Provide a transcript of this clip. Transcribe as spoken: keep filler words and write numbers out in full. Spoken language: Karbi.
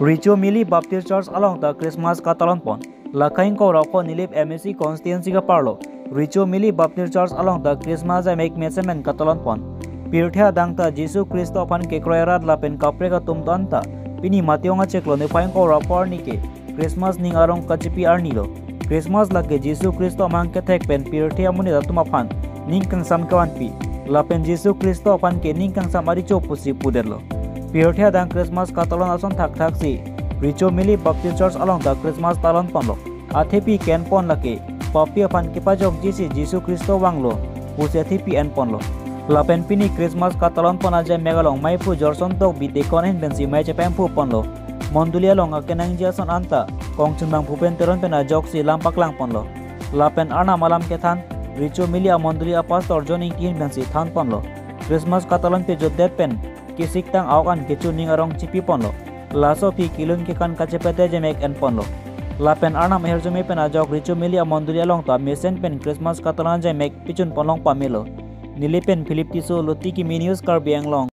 Richo Mili Baptist Church along ta Christmas katalon pon. Lake ingkoi ra pho Nilip M A C constituency kaparlo Richo Mili Baptist Church along ta Christmas ajaimek mesen pen katalon pon. Pirthe adang ta Jisu Khristo aphan kekroi arat lapen kaprek atum ta anta pini Matiyong achiklo niphai ingkoi ra pho arni ke Christmas ning arong kachipi arni lo. Christmas lake Jisu Khristo amang kethek pen pirthe amonit atum aphan ning kangsam kevanpi lapen Jisu Khristo aphan ke ning kangsam arecho pusi pudetlo. Pirthe adang Christmas katalon ason thakthak si Richo Mili Baptist Church along ta Christmas talon ponlo. Athepi ke-en pon lake papi aphan kepajokji si Jisu Khristo vanglo pusi athepi en ponlo. Lapen pini Christmas katalon pon ajaimek along maiphu Jorson Tokbi Deacon ahin pensi mei chepangphu ponlo. Mondoli along akenangji ason anta Kongchunbang Bhupen Teron pen ajoksi lam paklang ponlo. Lapen Arnam alam kethan Richo Mili amondoli apastor John Ingti ahin pensi than ponlo. Christmas katalon pejutdet pen kisiktang aok an kecho ning arong chipi ponlo. Laso aphi kelun kekan kachepate ajaimek en ponlo. Lapen Arnam ahirjume pen ajok Richo Mili amondoli along ta mesen pen Christmas katalon ajaimek pechun ponlong pamelo. Nilip pen Philip Tisso, Luti Kimi News, Karbi Anglong.